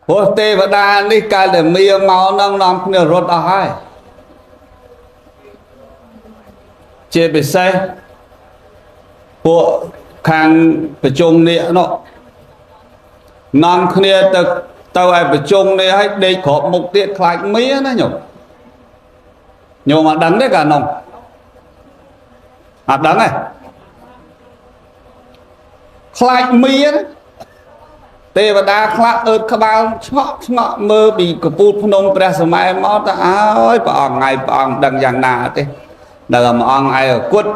ព្រោះទេវតានេះកាលដែលមាមកនឹងនាំគ្នារត់អស់ហើយជាពិសេសពួកខាងប្រជុំនេះនោះនាំគ្នាទៅទៅឲ្យប្រជុំនេះឲ្យដេកគ្របមុខទៀតខ្លាចមាណាញោមញោមអត់ដឹងទេកាលនោះអត់ដឹងទេខ្លាចមាណាទេវតាខ្លះអើតក្បាលឆ្ងក់ឆ្ងក់មើលពីកពូលភ្នំព្រះសម័យមកទៅអើយព្រះអង្គថ្ងៃព្រះអង្គដឹងយ៉ាងណាទេដល់មួយអង្គឯងគុត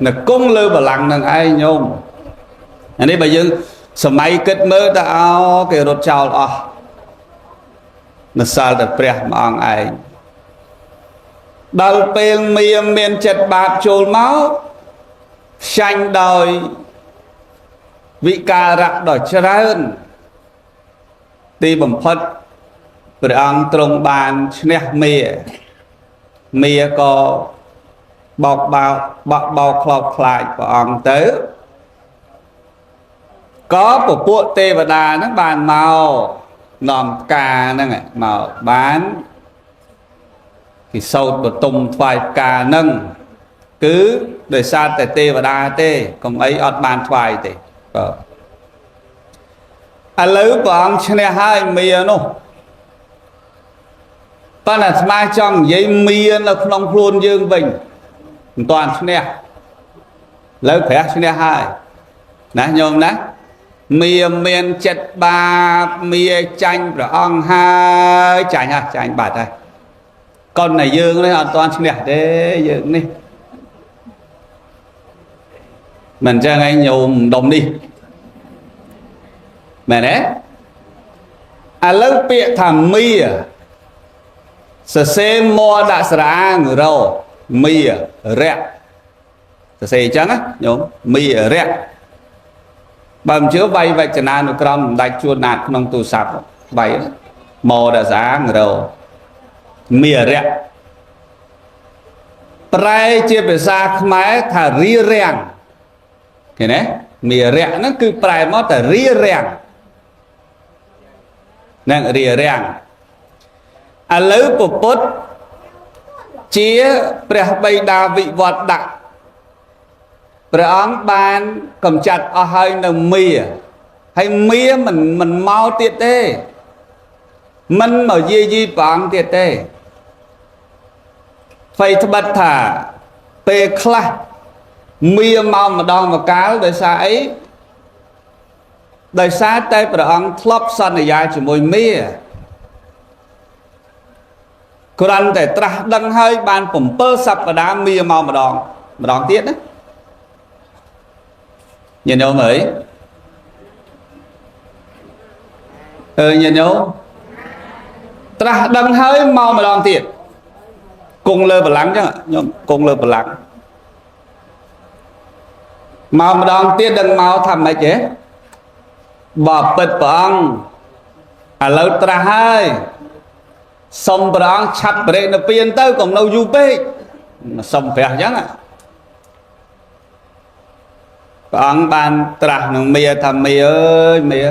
នៅគង់លើបល្ល័ង្កនឹងឯងញោមអានេះបើយើងសម័យគិតមើលទៅអោគេរត់ចោលអស់នៅសល់តែព្រះមួយអង្គឯងដល់ពេលមាមានចិត្តបាបចូលមកផ្ចាញ់ដោយវិការៈដ៏ច្រើនទីបំផុតព្រះអង្គទ្រង់បានឈ្នះមាមាក៏បោកបោកបក់បោកខ្លោបខ្លាចព្រះអង្គទៅក៏ពពួកទេវតាហ្នឹងបានមកនាំផ្កាហ្នឹងមកបានគេសោតបតុមថ្វាយផ្កាហ្នឹងគឺដោយសារតែទេវតាទេកុំអីអត់បានថ្វាយទេបាទឥឡូវព្រះអង្គឈ្នះហើយមានោះប៉ុន្តែអាត្មាចង់និយាយមានៅក្នុងខ្លួនយើងវិញមិនតាន់ឈ្នះលើព្រះឈ្នះហើយណាញោមណាមាមានចិត្តបាបមាចាញ់ព្រះអង្គហើយចាញ់ហើយចាញ់បាត់ហើយកូនតែយើងនេះអត់តាន់ឈ្នះទេយើងនេះមិនចឹងឯងញោមដុំនេះមែនទេឥឡូវពាក្យថាមាសរសេរមដាក់ស្រអាងរមារៈសរសេរអញ្ចឹងណាញោមមារៈបើមិនជឿវាយវចនានុក្រមមិនដាច់ជួនណាតក្នុងទូរស័ព្ទវាយមដាក់ស្រអាងរមារៈប្រែជាភាសាខ្មែរថារារាំងឃើញទេមារៈហ្នឹងគឺប្រែមកតែរារាំងហ្នឹងរារាំងឥឡូវពពុទ្ធជាព្រះបិតាវិវត្តដាក់ព្រះអង្គបានកំចាត់អស់ហើយនៅមាហើយមាមិនមកទៀតទេមិនមកយាយីព្រះអង្គទៀតទេហ្វៃត្បិតថាពេលខ្លះមាមកម្ដងម្កាលដោយសារអីដោយសារតែព្រះអង្គធ្លាប់សន្យាជាមួយមាគ្រាន់តែត្រាស់ដឹងហើយបាន7សប្តាហ៍មាមកម្ដងម្ដងទៀតណាញាតិញោមអើយអើញាតិញោមត្រាស់ដឹងហើយមកម្ដងទៀតគង់លើបល្ល័ង្កចឹងញោមគង់លើបល្ល័ង្កមកម្ដងទៀតដឹងមកថាម៉េចទេបបិទ្ធព្រះអង្គឥឡូវត្រាស់ហើយសុំព្រះអង្គឆាប់បរិនិព្វានទៅកុំនៅយូរពេកសុំព្រះអញ្ចឹងព្រះអង្គបានត្រាស់នឹងមាថាមាអើយមា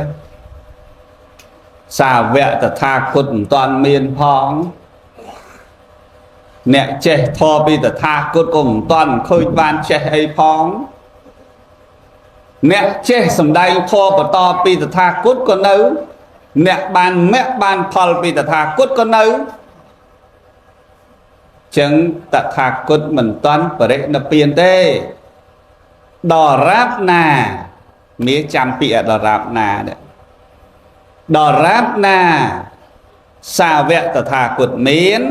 សាវកតថាគតមិនតាន់មានផងអ្នកចេះធម៌ពីតថាគតក៏មិនតាន់ឃើញបានចេះអីផងអ្នកចេះសំដែងធម៌បន្តពីតថាគតក៏នៅអ្នកបានមគ្គបានផលពីតថាគតក៏នៅចឹងតថាគតមិនតាន់បរិនិព្វានទេដល់រាបណាមាចាំពាក្យដល់រាបណានេះដល់រាបណាសាវកតថាគតមាន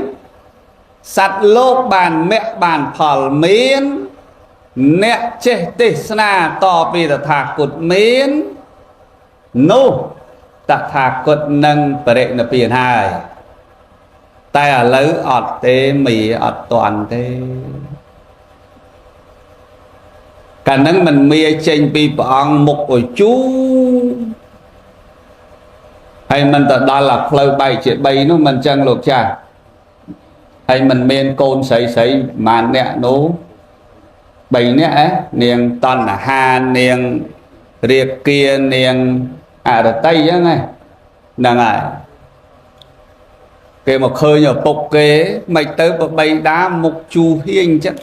សត្វលោកបានមគ្គបានផលមានអ្នកចេះទេសនាតពីតថាគតមាននោះតថាគតនឹងបរិនិព្វានហើយតែឥឡូវអត់ទេមាអត់តាន់ទេកាលហ្នឹងមិនមាចេញពីព្រះអង្គមុខអជូហើយមិនទៅដល់អាផ្លូវបែកជា3នោះមិនចឹងលោកចាស់ហើយមិនមានកូនស្រីស្រីប្រហែលអ្នកនោះ3នាក់ឯនាងតណ្ហានាងរាគានាងអរតីចឹងឯង ហ្នឹងហើយគេមកឃើញឪពុកគេមិនទៅបបីដាមុខជូហៀងអញ្ចឹង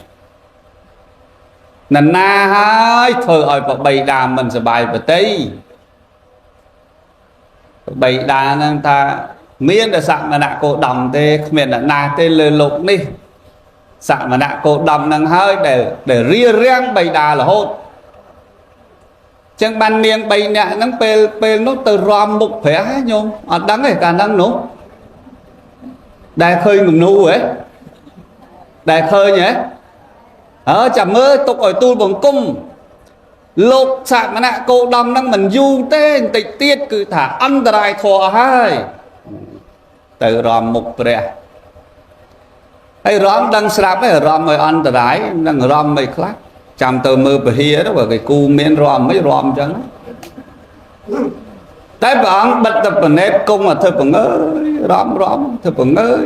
ណាណាហើយធ្វើឲ្យបបីដាមិនសบายប្រតិបបីដាហ្នឹងថាមានតែសមណៈគោដំទេគ្មានអ្នកណាទេលើលោកនេះសមណៈគោដំហ្នឹងហើយដែលដែលរៀបរៀងបៃតារហូតចឹងបាននាង3នាក់ហ្នឹងពេលពេលនោះទៅរំមុខព្រះញោមអត់ដឹងទេកាលហ្នឹងនោះដែលឃើញគំនូហ៎ដែលឃើញហ៎អើចាំមើលទុកឲ្យទូលបង្គំលោកសមណៈគោដំហ្នឹងមិនយូរទេបន្តិចទៀតគឺថាអន្តរាយធរអស់ហើយទៅរំមុខព្រះហើយរំដឹងស្រាប់ហើយរំឲ្យអន្តរាយនឹងរំមិនខ្លះចាំទៅមើលពហិទៅបើគេគូមានរំមិនរំអញ្ចឹងតែព្រះអង្គបិទតបណេតគង់ឲ្យធ្វើបង្អើយរំរំធ្វើបង្អើយ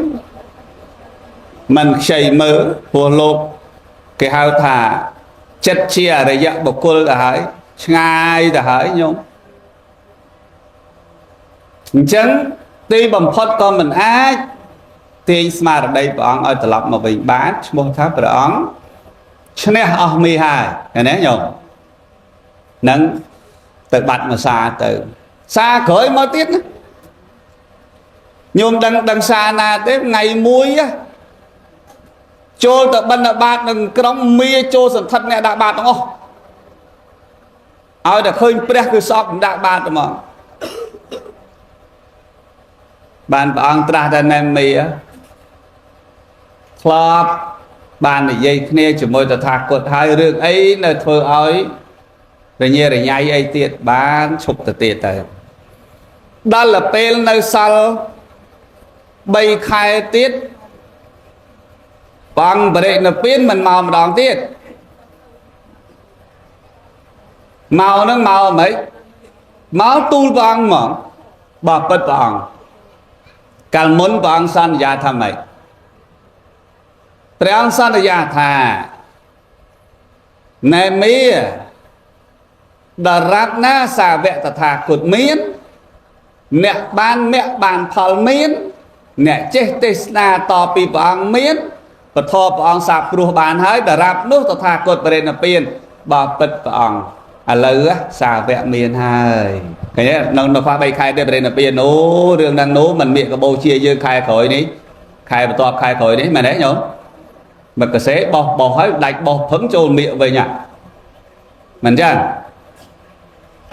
មិនខ្ចីមើលព្រោះលោកគេហៅថាចិត្តជាអរិយបុគ្គលទៅហើយឆ្ងាយទៅហើយញោមអញ្ចឹងទីបំផុតក៏មិនអាចទាញស្មារតីព្រះអង្គឲ្យត្រឡប់មកវិញបានឈ្មោះថាព្រះអង្គឈ្នះអស់មីហើយឃើញទេញោមនឹងទៅបាត់មួយសាទៅសាក្រោយមកទៀតណាញោមដឹងដឹងសាណាទេថ្ងៃមួយចូលទៅបិណ្ឌបាតនឹងក្រុមមាចូលសន្ធិដ្ឋអ្នកដាក់បាតទាំងអស់ឲ្យតែឃើញព្រះគឺសពដាក់បាតហ្មងបានព្រះអង្គត្រាស់តែណែមាធ្លាប់បាននិយាយគ្នាជាមួយតថាគតហើយរឿងអីនៅធ្វើឲ្យរញ៉េរញ៉ៃអីទៀតបានឈប់ទៅទៀតទៅដល់ពេលនៅសល់3ខែទៀតបងបរិនិព្វានមិនមកម្ដងទៀតមកហ្នឹងមកមិនមកទូលព្រះអង្គហ្មងបបិទ្ធព្រះអង្គកាលមុនព្រះអង្គសន្យាថាម៉េចព្រះអង្គសន្យាថាណែមាដរាបណាសាវកតថាគតមានអ្នកបានមគ្គបានផលមានអ្នកចេះទេសនាតពីព្រះអង្គមានពធព្រះអង្គសាបព្រោះបានហើយដរាបនោះតថាគតបរិនិព្វានបបិទ្ធព្រះអង្គឥឡូវសាវកមានហើយឃើញទេនៅនៅខ្វះ3ខែទៀតបរិនិព្វានអូរឿងហ្នឹងនោះមិនមាកបោជាយើងខែក្រោយនេះខែបន្ទាប់ខែក្រោយនេះមែនទេញោមមកកសេបោះបោះហើយដាច់បោះភឹងចូលមាកវិញហ่ะមិនចឹង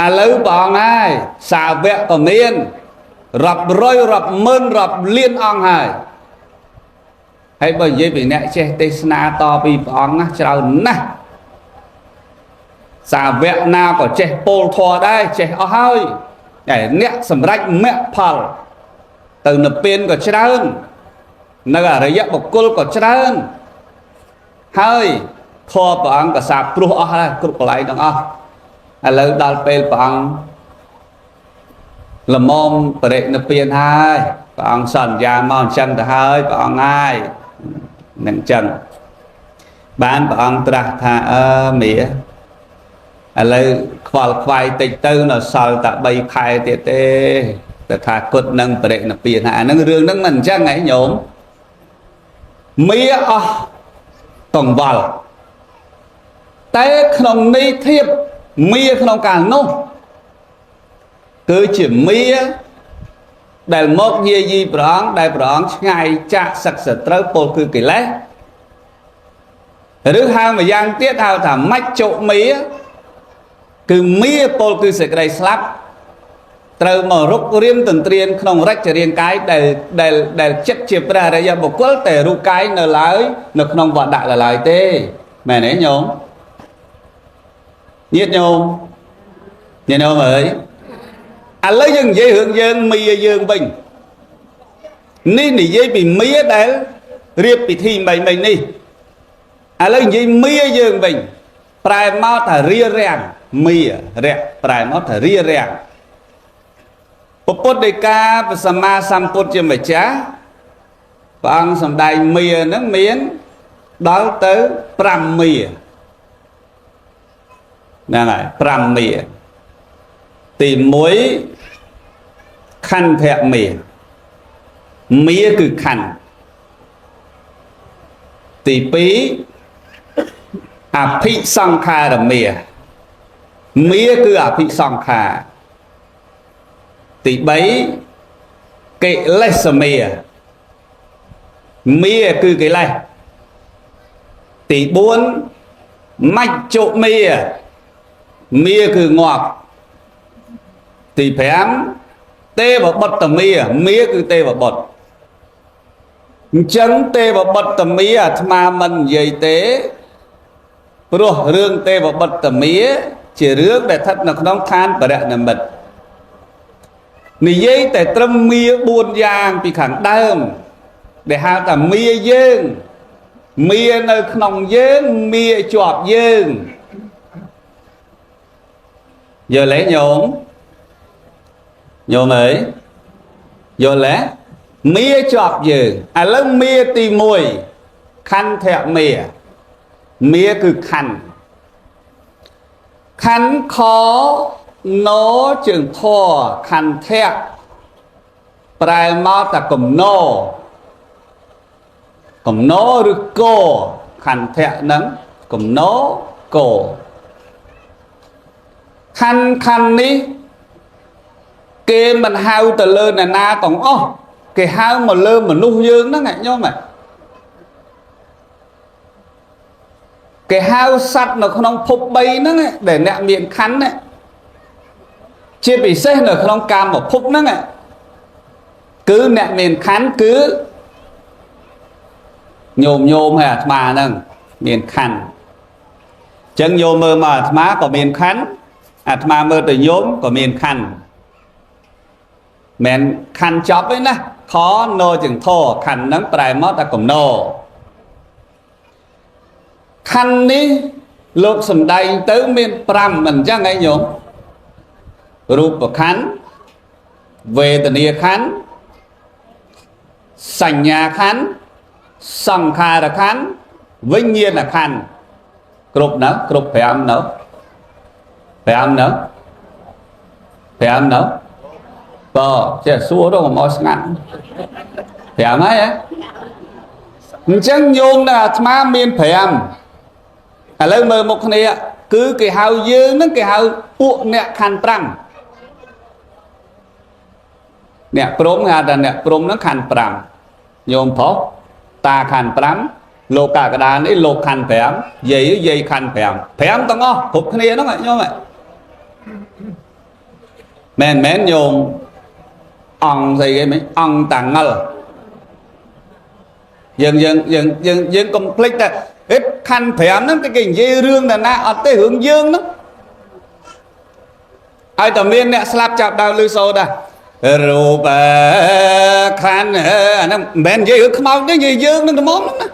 ឥឡូវព្រះអង្គហើយសាវកក៏មានរាប់រយរាប់ម៉ឺនរាប់លានអង្គហើយហើយបើនិយាយពីអ្នកចេះទេសនាតពីព្រះអង្គណាច្រើនណាស់សាវកណាក៏ចេះពោលធម៌ដែរចេះអស់ហើយតែអ្នកសម្រេចមគ្គផលទៅនិព្វានក៏ច្រើននៅអរិយបុគ្គលក៏ច្រើនហើយធម៌ព្រះអង្គក៏សាបព្រោះអស់ហើយគ្រប់កន្លែងទាំងអស់ឥឡូវដល់ពេលព្រះអង្គល្មមបរិនិព្វានហើយព្រះអង្គសន្យាមកអញ្ចឹងទៅហើយព្រះអង្គហើយនឹងអញ្ចឹងបានព្រះអង្គត្រាស់ថាអើមាឥឡូវខ្វល់ខ្វាយតិចទៅនៅសល់តែ3ខែទៀតទេតថាគតនឹងបរិនិព្វានអាហ្នឹងរឿងហ្នឹងមិនអញ្ចឹងហីញោមមាអស់កង្វល់តែក្នុងន័យធៀបមាក្នុងកាលនោះគឺជាមាដែលមកយាយីព្រះអង្គដែលព្រះអង្គឆ្ងាយចាកសឹកសត្រូវពលគឺកិលេសឬហៅម្យ៉ាងទៀតហៅថាមច្ចុមាគឺមាពលគឺសេចក្តីស្លាប់ត្រូវមករុករាមទន្ទ្រានក្នុងរចរាងកាយដែលដែលដែលចិត្តជាព្រះអរិយបុគ្គលតែរូបកាយនៅឡើយនៅក្នុងវត្តដាក់ឡើយទេមែនទេញោមញាតិញោមញាតិញោមអើយឥឡូវយើងនិយាយរឿងយើងមាយើងវិញនេះនិយាយពីមាដែលរៀបពិធីមិញមិញនេះឥឡូវនិយាយមាយើងវិញប្រែមកថារារាំងមារៈប្រែមកថារារាំងពុទ្ធដីកាព្រះសម្មាសម្ពុទ្ធជាម្ចាស់ព្រះអង្គសម្ដែងមាហ្នឹងមានដល់ទៅ5មាហ្នឹងហើយ5មាទី1 ខន្ធៈមាមាគឺខន្ធទី2អភិសង្ខារមាមាគឺអភិសង្ខារទី3កិលេសមាមាគឺកិលេសទី4មច្ចុមាមាគឺងាប់ទី5ទេវបុត្រមាមាគឺទេវបុត្រអញ្ចឹងទេវបុត្រមាអាត្មាមិននិយាយទេព្រោះរឿងទេវបុត្រមាជារឿងដែលស្ថិតនៅក្នុងឋានបរិនិមិត្តនិយាយតែត្រឹមមា4យ៉ាងពីខាងដើមដែលហៅថាមាយើងមានៅក្នុងយើងមាជាប់យើងយល់ទេញោមញោមអើយយល់ទេមាជាប់យើងឥឡូវមាទី1ខន្ធៈមាមាគឺខន្ធខន្ធខណជើងធខន្ធៈប្រែមកតែកំណោកំណោឬកខន្ធៈហ្នឹងកំណោកខន្ធខន្ធនេះគេមិនហៅទៅលើអ្នកណាទាំងអស់គេហៅមកលើមនុស្សយើងហ្នឹងញោមគេហៅសត្វនៅក្នុងភព3ហ្នឹងដែលអ្នកមានខណ្ឌណាជាពិសេសនៅក្នុងកាមភពហ្នឹងគឺអ្នកមានខណ្ឌគឺញោមញោមហើយអាត្មាហ្នឹងមានខណ្ឌអញ្ចឹងញោមមើលមកអាត្មាក៏មានខណ្ឌអាត្មាមើលទៅញោមក៏មានខណ្ឌមិនខណ្ឌចប់ទេណាខណជាងធខណ្ឌហ្នឹងប្រែមកតែកំណោខណ្ឌនេះលោកសំដែងទៅមាន5មិនអញ្ចឹងឯងញោមរូបខណ្ឌវេទនាខណ្ឌសញ្ញាខណ្ឌសង្ខារខណ្ឌវិញ្ញាណខណ្ឌគ្រប់នៅគ្រប់5នៅ5នៅ5នៅបើចេះសួរទៅកុំឲ្យស្ងាត់5ហើយហ៎អញ្ចឹងញោមដល់អាត្មាមាន5ឥឡូវមើលមុខគ្នាគឺគេហៅយើងហ្នឹងគេហៅពួកអ្នកខណ្ឌ5អ្នកព្រំគេហៅថាអ្នកព្រំហ្នឹងខណ្ឌ5ញោមប្រុសតាខណ្ឌ5លោកកកដានេះលោកខណ្ឌ5យាយយាយខណ្ឌ5 5ទាំងអស់គ្រប់គ្នាហ្នឹងញោមមែនមែនញោមអង្គស្អីគេមិញអង្គតាងលយើងយើងយើងយើងយើងកុំភ្លេចតែហេខណ្ឌ5ហ្នឹងគេនិយាយរឿងណាណាអត់ទេរឿងយើងហ្នឹងឲ្យតែមានអ្នកស្លាប់ចាប់ដើមលឺសូដែររូបខណ្ឌអាហ្នឹងមិនមែននិយាយរឿងខ្មោចទេនិយាយយើងនឹងត្មងហ្នឹងណា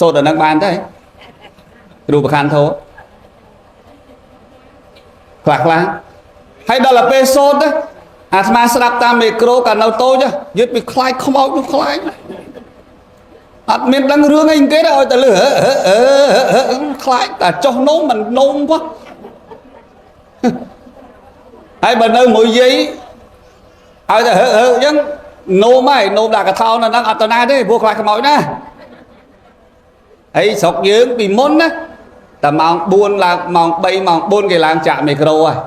សូត្រអាហ្នឹងបានទេរូបខណ្ឌធោខ្លះខ្លះហើយដល់ទៅពេលសូត្រអាត្មាស្ដាប់តាមមីក្រូកាលនៅតូចយត់ពីខ្លាចខ្មោចនោះខ្លាចអត់មានដឹងរឿងអីគេទេឲ្យតែលឺខ្លាចតែចុះនោមមិននោមផងហើយបើនៅមួយយាយឲ្យតែហឺហឺអញ្ចឹងនោមហើយនោមដាក់កថោនៅហ្នឹងអត់ទៅណាទេព្រោះខ្លាចខ្មោចណាហើយស្រុកយើងពីមុនណាតែម៉ោង4ឡើងម៉ោង3ម៉ោង4គេឡើងចាក់មីក្រូហើយ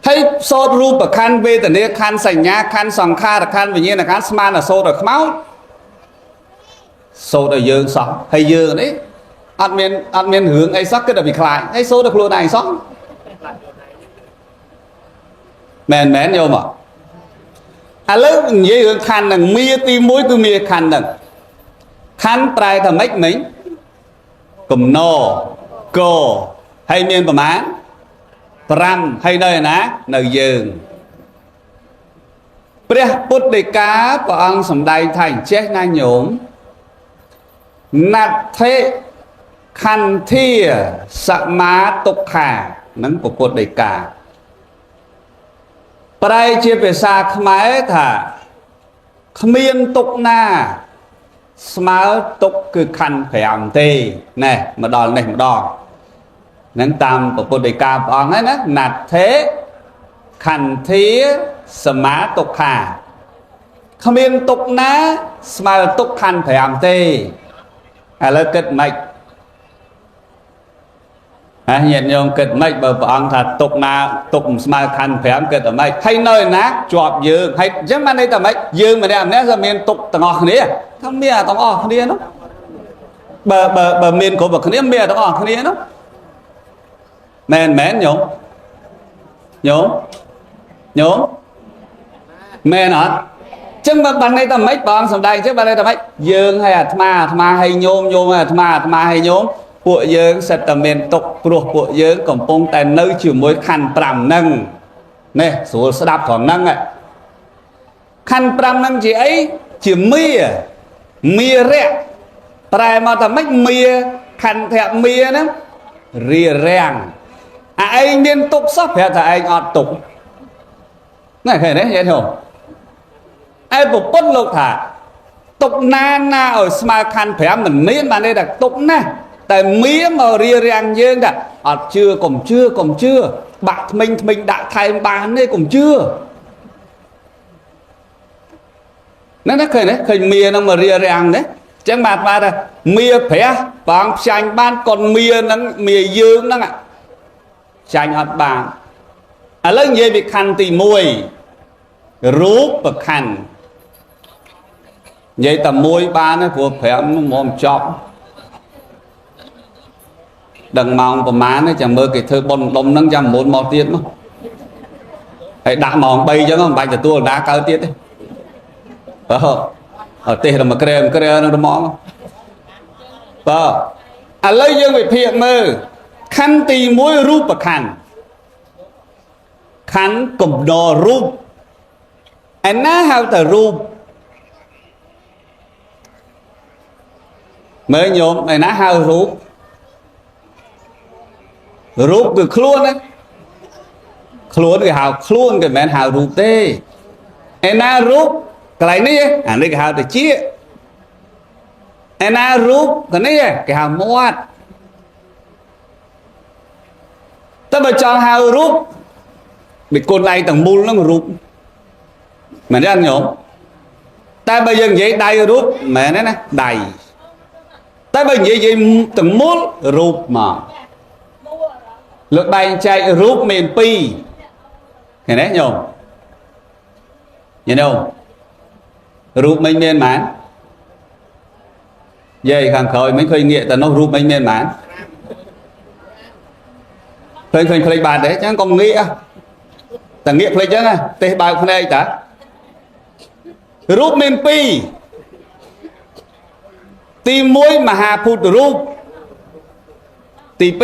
ហើយសូត្ររូបខណ្ឌវេទនាខណ្ឌសញ្ញាខណ្ឌសង្ខារខណ្ឌវិញ្ញាណខណ្ឌស្មានតែសូត្រឲ្យខ្មោចសូត្រឲ្យយើងសោះហើយយើងនេះអត់មានរឿងអីសោះគិតតែពីខ្លាចហើយសូត្រឲ្យខ្លួនឯងសោះមែនមែនយកមកឥឡូវនិយាយរឿងខណ្ឌហ្នឹងមាទី1គឺមាខណ្ឌហ្នឹងខណ្ឌប្រែថាម៉េចមិញកំណកហើយមានប្រមាណ5ហើយនៅឯណានៅយើងព្រះពុទ្ធដីកាព្រះអង្គសម្ដែងថាអញ្ចេះណាញោមណដ្ឋិខន្ធាសមាទុក្ខានឹងពុទ្ធដីកាប្រែជាភាសាខ្មែរថាគ្មានទុក្ខណាស្មើទុក្ខគឺខណ្ឌ5ទេណែមកដល់នេះម្ដង នឹងតាមពុទ្ធដីកាព្រះអង្គហ្នឹងណាណដ្ឋិខន្ធាសមាទុក្ខាគ្មានទុក្ខណាស្មើទុក្ខខណ្ឌ5ទេឥឡូវគិតម៉េចហ៎ញាតិញោមគិតម៉េចបើព្រះអង្គថាទុក្ខណាទុក្ខមិនស្មើខណ្ឌ5គិតតែម៉េចហើយនៅឯណាជាប់យើងហើយអញ្ចឹងបានន័យថាម៉េចយើងម្នាក់ម្នាក់ក៏មានទុក្ខទាំងអស់គ្នាថាមានអាទាំងអស់គ្នានោះបើបើបើមានគ្រប់គ្នាមានទាំងអស់គ្នានោះមែនមែនញោមញោមញោមមែនអត់ចឹងបើបានន័យថាម៉េចបងសំដែងចឹងបានន័យថាម៉េចយើងឲ្យអាត្មាអាត្មាឲ្យញោមញោមឲ្យអាត្មាអាត្មាឲ្យញោមពួកយើងសិតតែមានទុក្ខព្រោះពួកយើងកំពុងតែនៅជាមួយខណ្ឌ5ហ្នឹងនេះស្រួលស្ដាប់ត្រង់ហ្នឹងខណ្ឌ5ហ្នឹងជាអីជាមាមារៈប្រែមកថាម៉េចមាខន្ធៈមាហ្នឹងរារាំងអាឯងមានទុក្ខសោះប្រាប់ថាឯងអត់ទុក្ខណែឃើញទេយាយធំឯពុទ្ធលោកថាទុកណាណាឲ្យស្មើខណ្ឌ5មិនមានបានទេតែទុកណាស់តែមាមករារាំងយើងថាអត់ជឿកុំជឿកុំជឿបាក់ថ្មិញថ្មិញដាក់ថែមបានទេកុំជឿហ្នឹងណាឃើញទេឃើញមាហ្នឹងមករារាំងទេអញ្ចឹងបាទបាទថាមាព្រះបងផ្ចាញ់បានកូនមាហ្នឹងមាយើងហ្នឹងផ្ចាញ់អត់បានឥឡូវនិយាយពីខណ្ឌទី1រូបខណ្ឌនិយាយតែមួយបានទេព្រោះ5មកចប់ដឹងម៉ោងប្រហែលចាំមើលគេធ្វើបុណ្យដុំហ្នឹងចាំ9មកទៀតមកហើយដាក់ម៉ោង3អញ្ចឹងមិនបាច់ទទួលដាកើតទៀតទេបើអត់ទេសដល់មួយក្រែមួយក្រែហ្នឹងទៅមកបើឥឡូវយើងវិភាគមើលខណ្ឌទី1រូបខណ្ឌខណ្ឌកំដររូបឯណាហៅថារូបមើលញោមឯណាហៅរូបរូបគឺខ្លួនណាខ្លួនគេហៅខ្លួនគេមិនមែនហៅរូបទេឯណារូបកន្លែងនេះអានេះគេហៅតិចឯណារូបកនេះគេហៅមាត់តែបើចង់ហៅរូបវាគុណឯងទាំងមូលហ្នឹងរូបមែនទេញោមតែបើយើងនិយាយដៃរូបមែនទេណាដៃតែបើនិយាយទាំងមូលរូបមកលោកបែងចែករូបមាន2ឃើញទេញោមញោមរូបមិនមានប៉ុន្មានយាយខាងក្រោយមិនឃើញងាកតែនោះរូបមិនមានប៉ុន្មានឃើញភ្លេចបាត់ទេចឹងកុំងាកតែងាកភ្លេចចឹងទេសបើកភ្នែកតារូបមាន2ទី1មហាភូតរូបទី2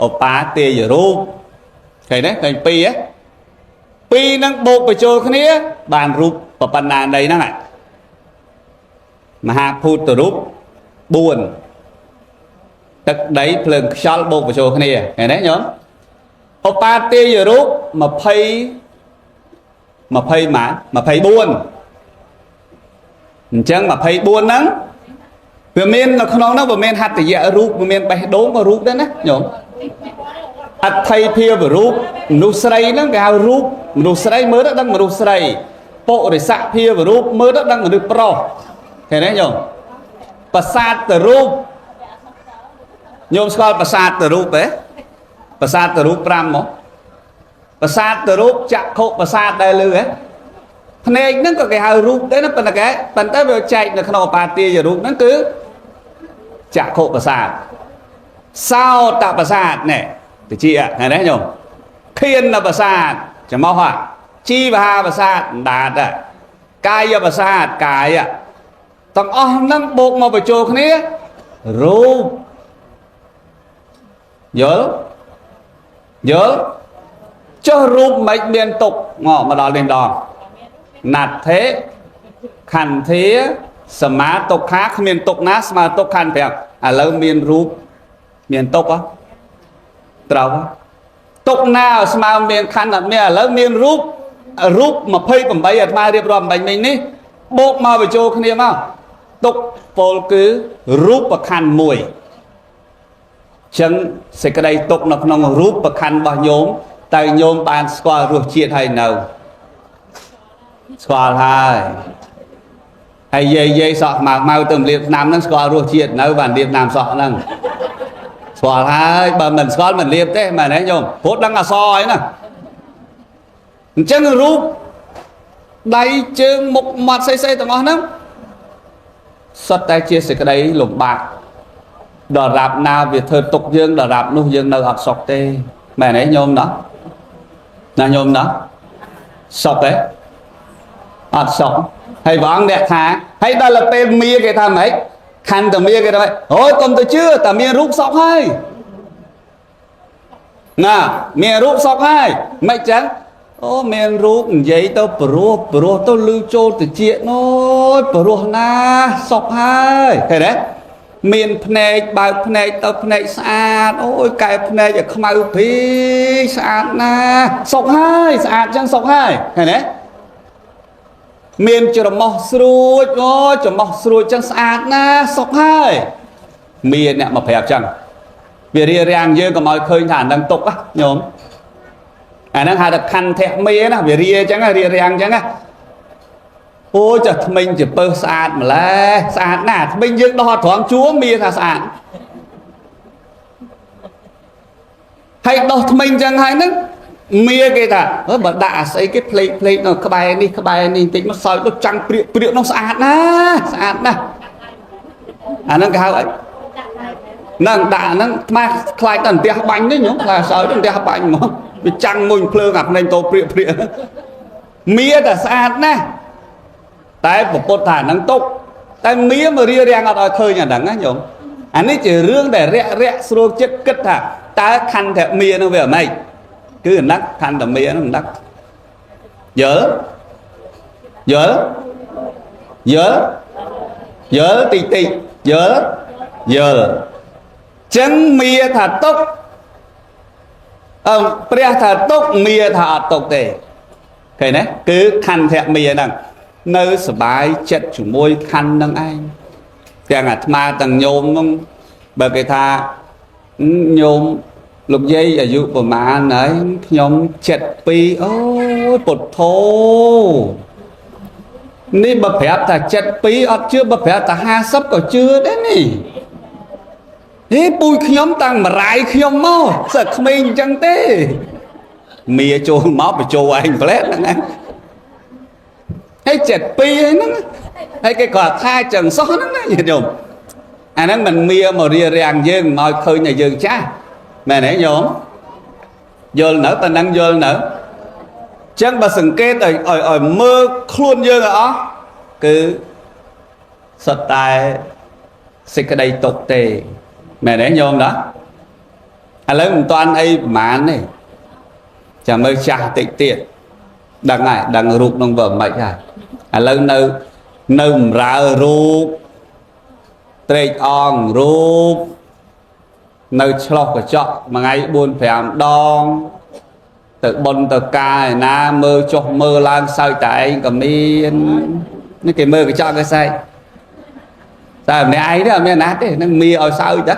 ឧបាទេយរូបឃើញទេឃើញ2ហ៎2ហ្នឹងបូកបញ្ចូលគ្នាបានរូបប៉ុណ្ណានៃហ្នឹងមហាភូតរូប4ទឹកដីភ្លើងខ្យល់បូកបញ្ចូលគ្នាឃើញទេញោមឧបាទេយរូប20 20ម៉ា24អញ្ចឹង24ហ្នឹងវាមាននៅក្នុងហ្នឹងវាមានហត្ថយៈរូបវាមានបេះដូងក៏រូបដែរណាញោមអដ្ឋិភាវរូបមនុស្សស្រីហ្នឹងគេហៅរូបមនុស្សស្រីមើលទៅដឹងមនុស្សស្រីពុរិសភាវរូបមើលទៅដឹងមនុស្សប្រុសឃើញទេញោមប្រាសាទរូបញោមស្គាល់ប្រាសាទរូបទេប្រាសាទរូប5មកប្រាសាទរូបចក្ខុប្រាសាទដែលលឺហ៎ភ្នែកហ្នឹងក៏គេហៅរូបដែរណាប៉ុន្តែគេប៉ុន្តែវាចែកនៅក្នុងអបាទាយរូបហ្នឹងគឺចក្ខុប្រាសាទសោតប្រាសាទនេះតិចឃើញទេញោមខៀនប្រាសាទច្មោះហ่ะជីវហាប្រាសាទដាតកាយប្រាសាទកាយទាំងអស់ហ្នឹងបូកមកបញ្ចូលគ្នារូបយល់យល់ចុះរូបមិនមានទុកមកដល់នេះម្ដងណដ្ឋិខន្ធាសមាទុក្ខាគ្មានទុកណាស្មើទុក្ខខណ្ឌ5ឥឡូវមានរូបមានទុក្ខត្រូវទុកណាស្មើមានខណ្ឌអត់មានឥឡូវមានរូបរូប28អាត្មារៀបរាប់បាញ់មិញនេះបូកមកបញ្ចូលគ្នាមកទុកពលគឺរូបខណ្ឌ1 ចឹងសេចក្តីទុកនៅក្នុងរូបខណ្ឌរបស់ញោមតើញោមបានស្គាល់រសជាតិហើយនៅស្គាល់ហើយហើយយាយយាយសក់ខ្មៅខ្មៅទៅលាបថ្នាំហ្នឹងស្គាល់រសជាតិនៅបានលាបថ្នាំសក់ហ្នឹងស្គាល់ហើយបើមិនស្គាល់មិនលាបទេមែនទេញោមព្រោះដឹងអសហើយណាអញ្ចឹងរូបដៃជើងមុខមាត់ស្អីស្អីទាំងអស់ហ្នឹងសុទ្ធតែជាសេចក្តីលំបាកដល់រាប់ណាវាធ្វើទុកយើងដល់រាប់នោះយើងនៅអត់សុខទេមែនទេញោមណោះណាញោមណោះសុខទេអត់សុខហើយព្រះអង្គអ្នកថាហើយដល់ទៅពេលមាគេថាម៉េចខណ្ឌតមាគេថាម៉េចអូយកុំទៅជឿតែមានរូបសុខហើយណាមានរូបសុខហើយមិនចឹងអូមានរូបនិយាយទៅព្រោះព្រោះទៅលឺចូលតិចណយព្រោះណាសុខហើយឃើញទេមានភ្នែកបើកភ្នែកទៅភ្នែកស្អាតអូយកែភ្នែកឲ្យខ្មៅព្រីស្អាតណាសុខហើយស្អាតចឹងសុខហើយឃើញទេមានច្រមុះស្រួចអូច្រមុះស្រួចចឹងស្អាតណាសុខហើយមានអ្នកមកប្រាប់ចឹងវារារាំងយើងកុំឲ្យឃើញថាអានឹងទុកញោមអាហ្នឹងហៅថាខន្ធៈមេណាវារាចឹងរារាំងចឹងណាអូចាស់ថ្មិញជាពើស្អាតម្លេះស្អាតណាស់ថ្មិញយើងដោះអត់ត្រង់ជួមាថាស្អាតហើយដោះថ្មិញចឹងហើយហ្នឹងមាគេថាបើដាក់អាស្អីគេផ្លេកផ្លេកនៅក្បែរនេះក្បែរនេះបន្តិចមកសោយដូចចាំងព្រាកព្រាកនោះស្អាតណាស្អាតណាស់អាហ្នឹងគេហៅអីហ្នឹងដាក់ហ្នឹងអាត្មាខ្លាចតែផ្ទះបាញ់នេះញោមខ្លាចសោយទៅផ្ទះបាញ់ហ្មងវាចាំងមួយភ្លើងអាភ្នែកតោព្រាកព្រាកមាតែស្អាតណាស់តែពពុទ្ធថាហ្នឹងទុកតែមាមករារាំងអត់ឲ្យឃើញអាហ្នឹងណាញោមអានេះជារឿងដែលរាក់រាក់ស្រួលចិត្តគិតថាតើខន្ធមាហ្នឹងវាអ្ម៉េចគឺអាហ្នឹងខន្ធមាហ្នឹងមិនដឹងយល់យល់យល់យល់តិចតិចយល់យល់ចឹងមាថាទុកអឺព្រះថាទុកមាថាអត់ទុកទេឃើញទេគឺខន្ធៈមាហ្នឹងនៅសបាយចិត្តជាមួយខណ្ឌនឹងឯងទាំងអាត្មាទាំងញោមហ្នឹងបើគេថាញោមលោកយាយអាយុប្រហែលហើយខ្ញុំ72អូយពុទ្ធោនេះបើប្រាប់ថា72អត់ជឿបើប្រាប់ថា50ក៏ជឿដែរនេះហេពូជខ្ញុំតាំងមរាយខ្ញុំមកសើក្មេងអញ្ចឹងទេមាចូលមកបញ្ចូលឯងផ្លែហ្នឹងឯងហើយ72ហើយហ្នឹងហើយគេក៏ថាចឹងសោះហ្នឹងណាញាតិញោមអាហ្នឹងមិនមាមករារាំងយើងមកឃើញតែយើងចាស់មែនទេញោមយល់នៅប៉ណ្ណឹងយល់នៅចឹងបើសង្កេតឲ្យឲ្យមើលខ្លួនយើងឲ្យអស់គឺសុទ្ធតែសេចក្តីទុកទេមែនទេញោមណាឥឡូវមិនតាន់អីប្រហែលទេចាំមើលចាស់តិចទៀតដឹងហើយដឹងរូបនឹងវាមិនហើយឥឡូវនៅនៅបំរើរូបត្រេកអងរូបនៅឆ្លោះកញ្ចក់មួយថ្ងៃ4 5ដងទៅប៉ុនទៅកាយណាមើលចុះមើលឡើងសើចតែឯងក៏មាននេះគេមើលកញ្ចក់គេសែកតែម្នាក់ឯងទេអត់មានណាទេនឹងមាឲ្យសើចតា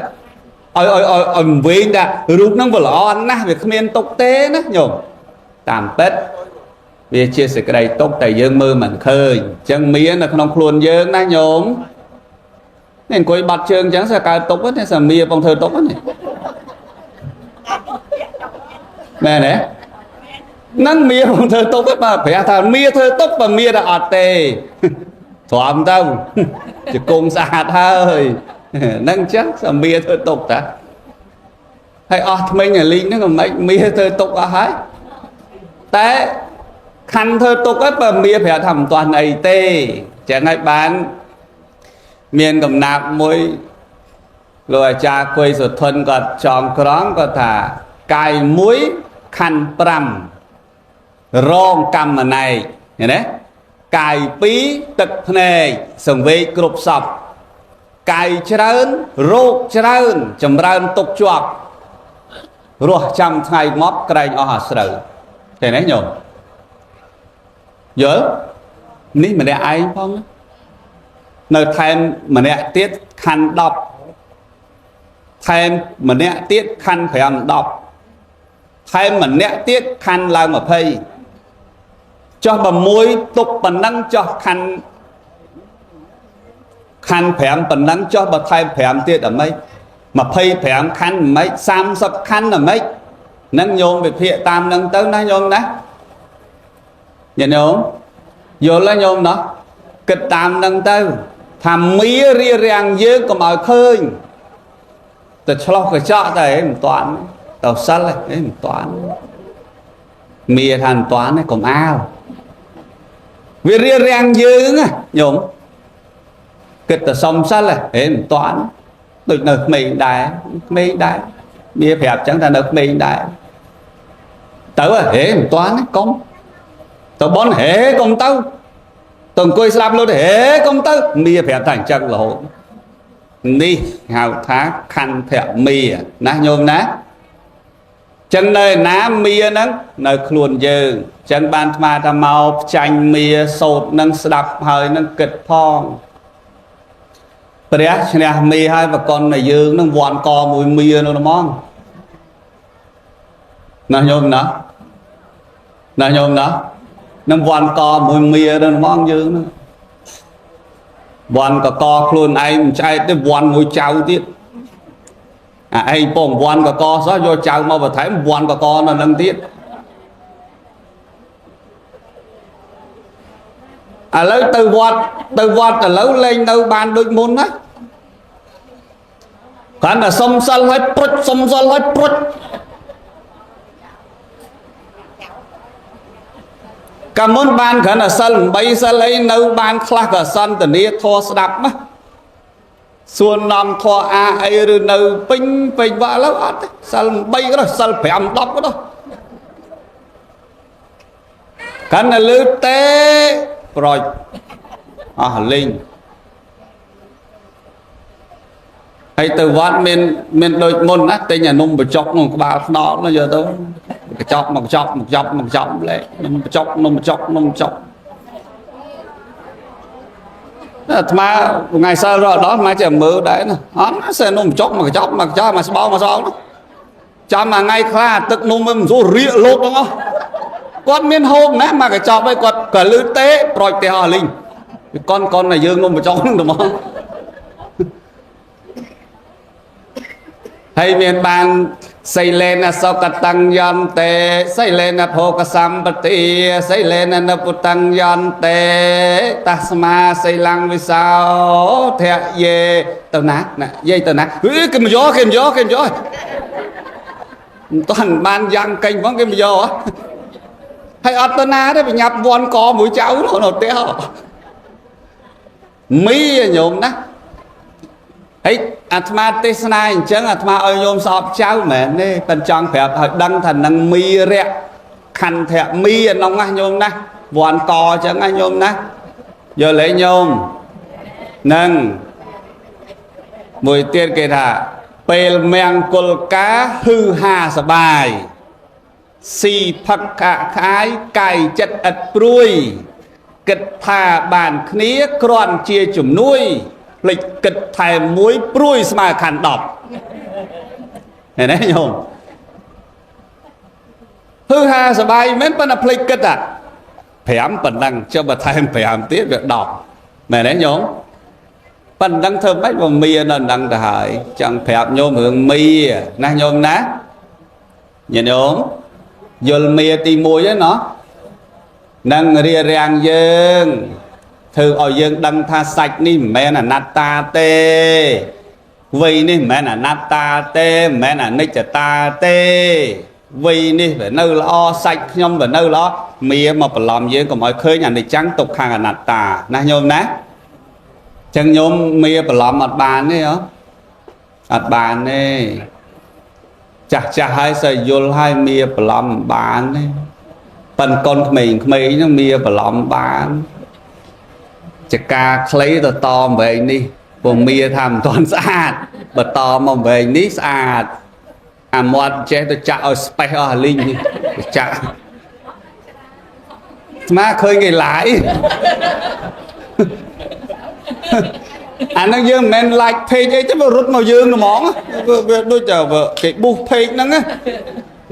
ឲ្យឲ្យឲ្យឲ្យវិញតារូបហ្នឹងវាល្អណាស់វាគ្មានទុកទេណាញោមតាមពិតវាជាសេចក្តីទុកតែយើងមើលមិនឃើញអញ្ចឹងមាននៅក្នុងខ្លួនយើងណាញោមនេះអង្គុយបាត់ជើងអញ្ចឹងសើកើតទុកទេសាមាបងធ្វើទុកនេះមែនទេនឹងមាបងធ្វើទុកទេបាទព្រះថាមាធ្វើទុកបើមាតែអត់ទេទ្រាំទៅជង្គង់ស្អាតហើយហ្នឹងអញ្ចឹងសាមាធ្វើទុកតាហើយអស់ថ្មិញអាលីងហ្នឹងក៏មិនមាធ្វើទុកអស់ហើយតែខណ្ឌធ្វើទុកហ្នឹងបើមាប្រាប់ថាមិនទាន់អីទេចឹងហើយបានមានកំណាប់មួយលោកអាចារ្យគុយសុធនគាត់ចងក្រងគាត់ថាកាយមួយខណ្ឌ5រងកម្មណែកឃើញទេកាយ2ទឹកភ្នែកសង្វេគគ្រប់សពកាយច្រើនរោគច្រើនចម្រើនទុកជាប់រស់ចាំថ្ងៃមកក្រែងអស់អាស្រូវឃើញទេញោមយល់នេះម្នាក់ឯងផងនៅថែមម្នាក់ទៀតខណ្ឌ10 ថែមម្នាក់ទៀតខណ្ឌ5 10ថែមម្នាក់ទៀតខណ្ឌឡើង20ចុះបើមួយទុកប៉ុណ្ណឹងចុះខណ្ឌខណ្ឌ5ប៉ុណ្ណឹងចុះបើថែម5ទៀតអាម៉េច25ខណ្ឌអាម៉េច30ខណ្ឌអាម៉េចនឹងញោមវិភាគតាមនឹងទៅណាញោមណាញាតិញោមយល់ទេញោមណោះគិតតាមនឹងទៅថាមារារាំងយើងកុំឲ្យឃើញទៅឆ្លោះកញ្ចក់តែមិនតាន់ទៅសិលឯងមិនតាន់មាថាមិនតាន់ទេកុំអាវវារារាំងយើងណាញោមគិតតែសុំសិលហេមិនតាន់ដូចនៅក្មេងដែរក្មេងដែរមាប្រាប់ចឹងថានៅក្មេងដែរទៅហេមិនតាន់ទេកុំទៅបនហេកុំទៅទៅអង្គុយស្លាប់លុតហេកុំទៅមាប្រាប់ថាអញ្ចឹងរហូតនេះហៅថាខន្ធៈមាណាញោមណាចឹងនៅណាមាហ្នឹងនៅខ្លួនយើងចឹងបានអាត្មាថាមកផ្ចាញ់មាសោតនឹងស្ដាប់ហើយនឹងគិតផងព្រះឈ្នះមាហើយប្រកនតែយើងនឹងវាន់កមួយមានោះហ្មងណាញោមណាណាញោមណានឹងវាន់កមួយមានោះហ្មងយើងនឹងវាន់កកខ្លួនឯងមិនឆ្អែតទេវាន់មួយចៅទៀតអាឯងពងវាន់កកសោះយកចៅមកបន្ថែមវាន់កកនៅនឹងទៀតឥឡូវទៅវត្តទៅវត្តឥឡូវលែងនៅបានដូចមុនណាគ្រាន់តែសុំសិលឲ្យប្រុចសុំសិលឲ្យប្រុចកាលមុនបានគ្រាន់តែសិល8សិលអីនៅបានខ្លះក៏សន្តានាធម៌ស្ដាប់ណាសួរនាំធម៌អាអីឬនៅពេញពេញវត្តឥឡូវអត់ទេសិល8ក៏ដល់សិល5 10ក៏ដល់កាន់តែលឺទេប្រុចអស់លេងហើយទៅវត្តមានដូចមុនណាទិញអានំបញ្ចុកក្នុងក្បាលខ្នងនោះយកទៅកញ្ចប់មកកញ្ចប់មកកញ្ចប់មកកញ្ចប់លេនំបញ្ចុកនំបញ្ចុកនំបញ្ចុកអាត្មាថ្ងៃសិលរត់ដល់អាត្មាចេះមើលដែរណាអត់ណាសែនំបញ្ចុកមកកញ្ចប់មកកញ្ចប់មកស្បោមកស្បោចាំមួយថ្ងៃខ្លះទឹកនំវាមិនស្រួលរៀកលោតទាំងអស់គាត់មានហូបណាមកកញ្ចប់ហើយគាត់ក៏លឺទេប្រូចទេអស់លីងកូនកូនតែយើងនំបញ្ចុកហ្នឹងទៅមកហើយមានបានសីលេនសកតੰយន្តេសីលេនភោគសម្បទាសីលេននពុតੰយន្តេតស្មាសីលੰវិសោធៈយេទៅណាណាយាយទៅណាអឺគេមកយកគេមកយកគេមកយកមិនតាន់បានយ៉ាងកេញផងគេមកយកហើយអត់ទៅណាទេបញ្ញាប់វាន់កមួយចៅនោះនៅផ្ទះមីញោមណាហើយអាត្មាទេសនាអញ្ចឹងអាត្មាឲ្យញោមស្អប់ចៅមែនទេប៉ុន្តែចង់ប្រាប់ឲ្យដឹងថានឹងមីរៈខន្ធៈមីអានោះណាញោមណាវាន់កអញ្ចឹងណាញោមណាយល់ទេញោមនឹងមួយទៀតគេថាពេលមង្គលការហឺហាសបាយស៊ីផឹកកាក់ខាយកាយចិត្តឥតព្រួយគិតថាបានគ្នាគ្រាន់ជាជំនួយភ្លេចគិតថែមមួយព្រួយស្មើខណ្ឌ10ឃើញទេញោមហឺហាសបាយមែនប៉ុន្តែភ្លេចគិតអា5ប៉ុណ្ណឹងចុះបើថែម5ទៀតវា10មែនទេញោមប៉ុណ្ណឹងធ្វើម៉េចបើមានៅនឹងទៅហើយចង់ប្រាប់ញោមរឿងមាណាញោមណាញាតិញោមយល់មាទី1ហ្នឹងណោះនឹងរារាំងយើងធ្វើឲ្យយើងដឹងថាសាច់នេះមិនមែនអនត្តាទេវ័យនេះមិនមែនអនត្តាទេមិនមែនអនិច្ចតាទេវ័យនេះវានៅល្អសាច់ខ្ញុំវានៅល្អមាមកបន្លំយើងកុំឲ្យឃើញអនិច្ចំទុក្ខំអនត្តាណាញោមណាចឹងញោមមាបន្លំអត់បានទេហ៎អត់បានទេចាស់ចាស់ហើយសើយល់ហើយមាបន្លំមិនបានទេប៉ិនកូនក្មេងៗហ្នឹងមាបន្លំបានចកាខ្លីទៅតមវែងនេះព្រោះមាថាមិនទាន់ស្អាតបើតមកវែងនេះស្អាតអាមាត់ចេះទៅចាក់ឲ្យស្បេះអស់អាលីងនេះទៅចាក់ស្មាឃើញគេឡាយ អាហ្នឹងយើងមិនមែន like page អីទេវារត់មកយើងហ្មងវាដូចតែគេ boost page ហ្នឹងណា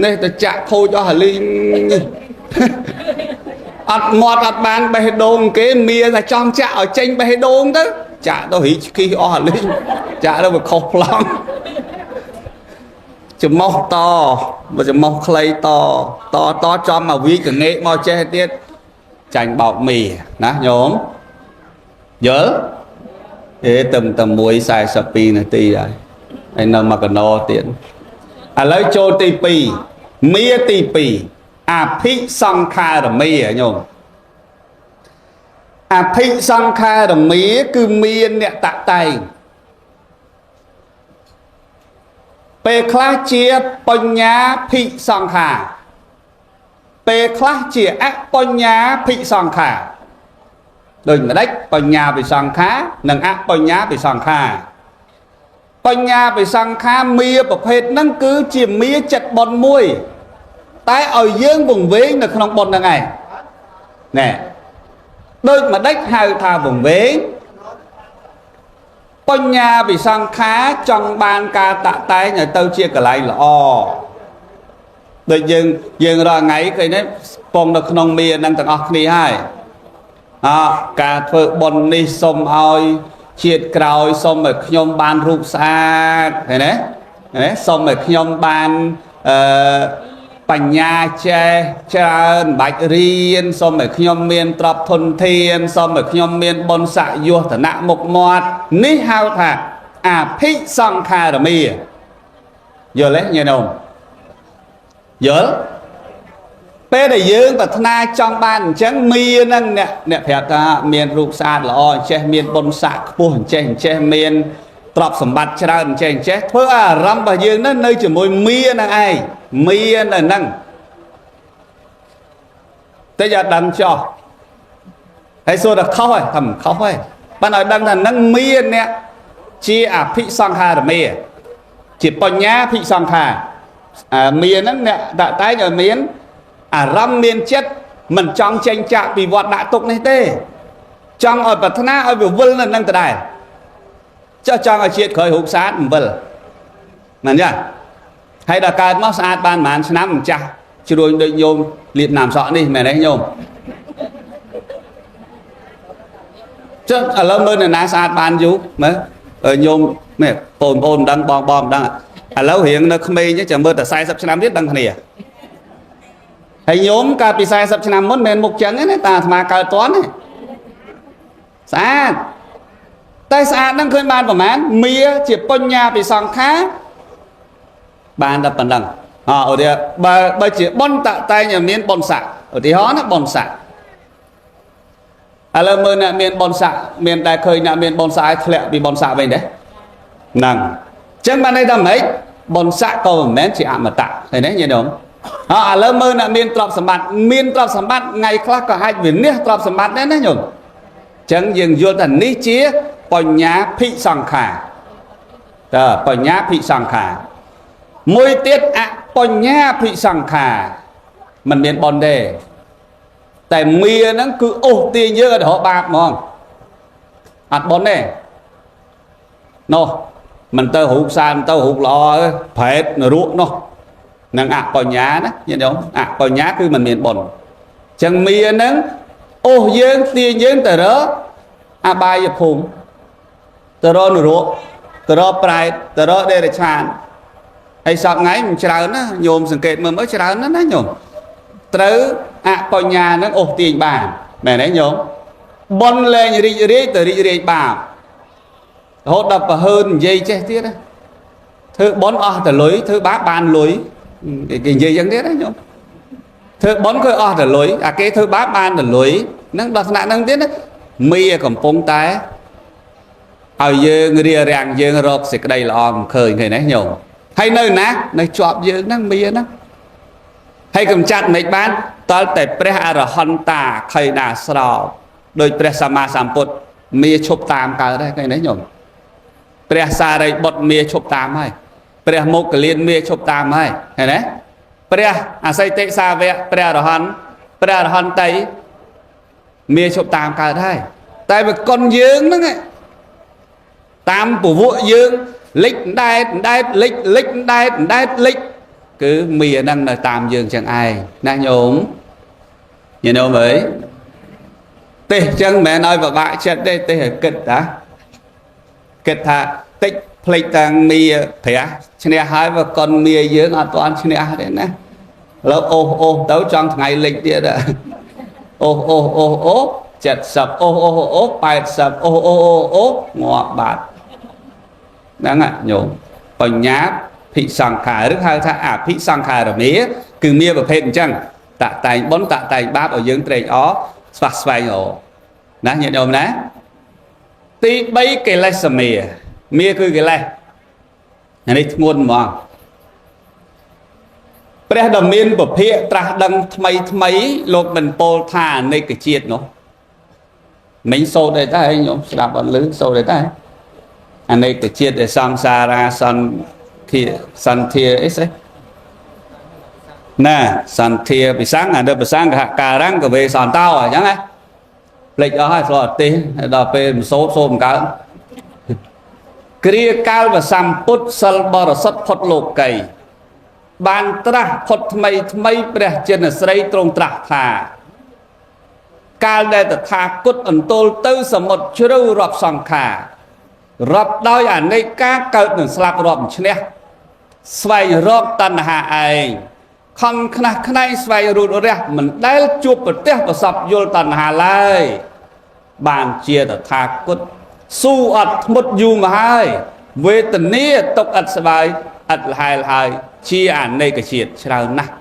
នេះទៅចាក់ខូចអស់អាលីងអត់មាត់អត់បានបេះដូងគេមានតែចង់ចាក់ឲ្យចេញបេះដូងទៅចាក់ទៅរីកឆ្គីអស់អាលីងចាក់ទៅវាខុសប្លង់ច្មោះតបើច្មោះខ្លីតតតចំមកវីកងេកមកចេះទៀតចាញ់បោកមីណាញោមយល់អេទៅតែ1:42នាទីហើយហើយនៅមកកណោទៀតឥឡូវចូលទី2មាទី2អភិសង្ខារមាញោមអភិសង្ខារមាគឺមានអ្នកតតែងពេលខ្លះជាបញ្ញាភិសង្ខារពេលខ្លះជាអបញ្ញាភិសង្ខារដូចម្ដេចបញ្ញាភិសង្ខារនិងអបញ្ញាភិសង្ខារបញ្ញាភិសង្ខារមាប្រភេទហ្នឹងគឺជាមាចិត្តបុណ្យមួយតែឲ្យយើងវង្វេងនៅក្នុងបុណ្យហ្នឹងឯងណែដូចម្ដេចហៅថាវង្វេងបញ្ញាវិសង្ខារចង់បានការតាក់តែងឲ្យទៅជាកន្លែងល្អដូចយើងរាល់ថ្ងៃឃើញទេពងនៅក្នុងមានឹងទាំងអស់គ្នាហើយអការធ្វើបុណ្យនេះសូមឲ្យជាតិក្រោយសូមឲ្យខ្ញុំបានរូបស្អាតឃើញទេឃើញទេសូមឲ្យខ្ញុំបានអឺបញ្ញាចេះច្រើនបាច់រៀនសូមឲ្យខ្ញុំមានទ្រព្យធនធានសូមឲ្យខ្ញុំមានបុណ្យស័ក្តិយុទ្ធនៈមុខមាត់នេះហៅថាអភិសង្ខារមាយល់ទេញាតិញោមយល់ពេលដែលយើងប្រាថ្នាចង់បានអញ្ចឹងមានហ្នឹងអ្នកប្រាប់ថាមានរូបស្អាតល្អអញ្ចេះមានបុណ្យស័ក្តិខ្ពស់អញ្ចេះអញ្ចេះមានទ្រព្យសម្បត្តិច្រើនអញ្ចេះអញ្ចេះធ្វើឲ្យអារម្មណ៍របស់យើងហ្នឹងនៅជាមួយមានហ្នឹងឯងមាននៅហ្នឹងតែอย่าដឹងចោះហើយសួរថាខុសហើយថាមិនខុសហើយបានឲ្យដឹងថាហ្នឹងមានអ្នកជាអភិសង្ខារមាជាបញ្ញាភិសង្ខារមានហ្នឹងអ្នកដាក់តែងឲ្យមានអារម្មណ៍មានចិត្តមិនចង់ចេញចាកពីវត្តដាក់ទុកនេះទេចង់ឲ្យប្រាថ្នាឲ្យវាវិលនៅនឹងដដែលចុះចង់ឲ្យជាតិក្រោយរូបស្អាតមិនវិលមែនទេហើយដល់កើតមកស្អាតបានប្រហែលឆ្នាំម្ចាស់ជ្រួញដូចញោមលៀបណាំសក់នេះមែនទេញោមចុះឥឡូវមើលនរណាស្អាតបានយូរមើលញោមនេះបងប្អូនមិនដឹងបងបងមិនដឹងឥឡូវរៀងនៅក្មេងចាំមើលតែ40ឆ្នាំទៀតដឹងគ្នាហើយញោមកាលពី40ឆ្នាំមុនមិនមែនមុខចឹងទេណាតាអាត្មាកើតតន់ទេស្អាតតែស្អាតហ្នឹងឃើញបានប្រហែលមាជាបញ្ញាពិសង្ខារបានតែប៉ុណ្ណឹងអឧទាហរណ៍បើជាបុណ្យតតែងឲ្យមានបុណ្យស័ក្តិឧទាហរណ៍ណាបុណ្យស័ក្តិឥឡូវមើលអ្នកមានបុណ្យស័ក្តិមានតែឃើញអ្នកមានបុណ្យស័ក្តិឲ្យធ្លាក់ពីបុណ្យស័ក្តិវិញទេហ្នឹងអញ្ចឹងបានន័យថាម៉េចបុណ្យស័ក្តិក៏មិនមែនជាអមតៈឃើញទេញាតិញោមអឥឡូវមើលអ្នកមានទ្រព្យសម្បត្តិមានទ្រព្យសម្បត្តិថ្ងៃខ្លះក៏អាចវិនិច្ឆ័យទ្រព្យសម្បត្តិដែរណាញោមអញ្ចឹងយើងយល់ថានេះជាបញ្ញាភិសង្ខារតើបញ្ញាភិសង្ខារមួយទៀតអបញ្ញាភិសង្ខារមិនមានបុណ្យទេតែមាហ្នឹងគឺអូសទាញយើងឲ្យរកបាបហ្មងអត់បុណ្យទេនោះមិនទៅរូបសាមិនទៅរូបល្អទេប្រែតនរកនោះនឹងអបញ្ញាណាញាតិញោមអបញ្ញាគឺមិនមានបុណ្យអញ្ចឹងមាហ្នឹងអូសយើងទាញយើងទៅរកអបាយភូមិទៅរកនរកទៅរកប្រែតទៅរកដេរឆានហើយសពថ្ងៃមិនច្រើនណាញោមសង្កេតមើលមើលច្រើនណាស់ណាញោមត្រូវអបញ្ញានឹងអូសទាញបានមែនទេញោមបុណ្យលែងរីករាយទៅរីករាយបាបរហូតដល់ប្រហើននិយាយចេះទៀតណាធ្វើបុណ្យអស់តែលុយធ្វើបាបបានលុយគេនិយាយយ៉ាងទៀតណាញោមធ្វើបុណ្យគឺអស់តែលុយអាគេធ្វើបាបបានតែលុយហ្នឹងដល់ថ្នាក់ហ្នឹងទៀតណាមីកំពុងតែឲ្យយើងរារាំងយើងរកសេចក្តីល្អមិនឃើញឃើញទេញោមហើយនៅណានៅជាប់យើងហ្នឹងមីហ្នឹងហើយកំចាត់មិនបានតលតែព្រះអរហន្តាខៃណាស្រោបដោយព្រះសម្មាសម្ពុទ្ធមាឈប់តាមកើតដែរឃើញទេញោមព្រះសារីបុត្រមាឈប់តាមហើយព្រះមោគលានមាឈប់តាមហើយឃើញទេព្រះអសីតិសាវៈព្រះអរហន្តព្រះអរហន្តីមាឈប់តាមកើតហើយតែវាកុនយើងហ្នឹង តាមពវក់យើងលិចដែតដែតលិចលិចដែតដែតលិចគឺមាហ្នឹងនៅតាមយើងចឹងឯងណាញោមញោមអើយទេសចឹងមិនមែនឲ្យពិបាកចិត្តទេទេសឲ្យគិតតាគិតថាតិចភ្លេចតាំងមាព្រះឈ្នះហើយបើកុនមាយើងអត់ទាន់ឈ្នះទេណាឥឡូវអូសអូសទៅចង់ថ្ងៃលិចទៀតអូសអូសអូសអូស70អូសអូសអូស80អូសអូសអូសអូសងាប់បាត់ហ្នឹងញោមបញ្ញាភិសង្ខារឬហៅថាអភិសង្ខារមាគឺមានប្រភេទអញ្ចឹងតតែងបុណ្យតតែងបាបឲ្យយើងត្រេកអរស្វះស្វែងរកណាញាតិញោមណាទី3កិលេសមាមាគឺកិលេសអានេះធ្ងន់ហ្មងព្រះដ៏មានពភាកត្រាស់ដឹងថ្មីថ្មីលោកមិនពោលថាអនេកជាតិនោះមិញសូត្រអីដែរញោមស្ដាប់អត់ឮសូត្រអីដែរអនេកជាតិដែលសង្សារ៉ាសន្ធាសន្ធាអីស្អីណាសន្ធាពិសង្ឃអានពិសង្ឃការំកវេសន្តោអញ្ចឹងណាភ្លេចអស់ហើយស្លោះអទេសដល់ពេលមិនសូត្រសូត្រមិនកើតគ្រាកាលវសម្ពុទ្ធសិលបរិសុទ្ធផុតលោកីបានត្រាស់ផុតថ្មីថ្មីព្រះចិនស្រីទ្រង់ត្រាស់ថាកាលដែលតថាគតអន្ទោលទៅសមុទ្រជ្រៅរាប់សង្ខាររាប់ដោយអនេកាកើតនឹងស្លាប់រាប់ឈ្នះស្វែងរកតណ្ហាឯងខំខ្នះខ្នែងស្វែងរូតរះមិនដែលជួបប្រទះប្រសពយល់តណ្ហាឡើយបានជាតថាគតស៊ូអត់ធ្មត់យូរមកហើយវេទនាទុកឥតស្បាយឥតលហែលហើយជាអនេកជាតិច្រើនណាស់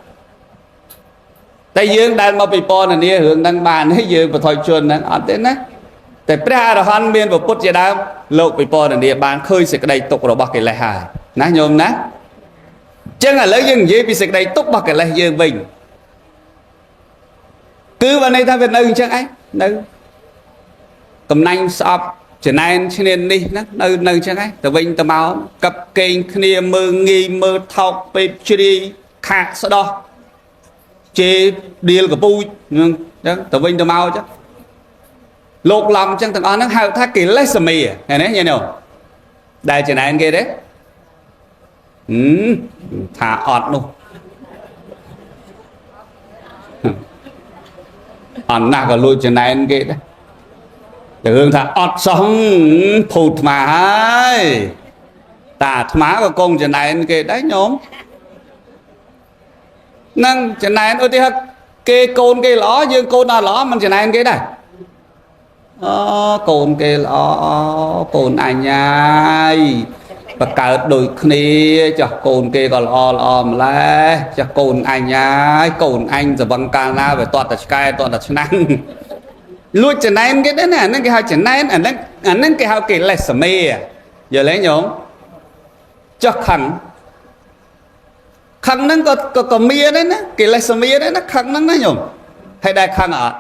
តែយើងដែលមកពីពណ៌នារឿងហ្នឹងបានទេយើងបថុជនហ្នឹងអត់ទេណាតែព្រះអរហន្តមានពុទ្ធជាដើមលោកពីពណ៌នាបានឃើញសេចក្តីទុក្ខរបស់កិលេសហើយណាញោមណាចឹងឥឡូវយើងនិយាយពីសេចក្តីទុក្ខរបស់កិលេសយើងវិញគឺបើន័យថាវានៅអញ្ចឹងឯងនៅកំណាញ់ស្អប់ចំណែនឈ្នាននេះហ្នឹងនៅអញ្ចឹងឯងទៅវិញទៅមកកឹបកេងគ្នាមើងងាយមើលថោកពេកជ្រាយខាកស្ដោះជេរដៀលកពូជហ្នឹងអញ្ចឹងទៅវិញទៅមកអញ្ចឹងលោកឡំអញ្ចឹងទាំងអស់ហ្នឹងហៅថាកិលេសមាឃើញទេញ៉េនោះដែលចំណែនគេទេថាអត់នោះអត់ណាស់ក៏លួចចំណែនគេដែរតែរឿងថាអត់សោះភូតអាត្មាហើយតាអាត្មាក៏គង់ចំណែនគេដែរញោមនឹងចំណែនឧទាហរណ៍គេកូនគេល្អយើងកូនអត់ល្អមិនចំណែនគេដែរអូកូនគេល្អកូនអញហើយបកើតដូចគ្នាចោះកូនគេក៏ល្អល្អម្ល៉េះចោះកូនអញហើយកូនអញសវឹងកាលណាវាតតតែឆ្កែតតតែឆ្នាំងលួចចំណែនគេដែរណាអាហ្នឹងគេហៅចំណែនអាហ្នឹងគេហៅកិលេសមាយល់ទេញោមចុះខឹងខឹងហ្នឹងក៏មានដែរណាកិលេសមាដែរណាខឹងហ្នឹងណាញោមហើយដែរខឹងអត់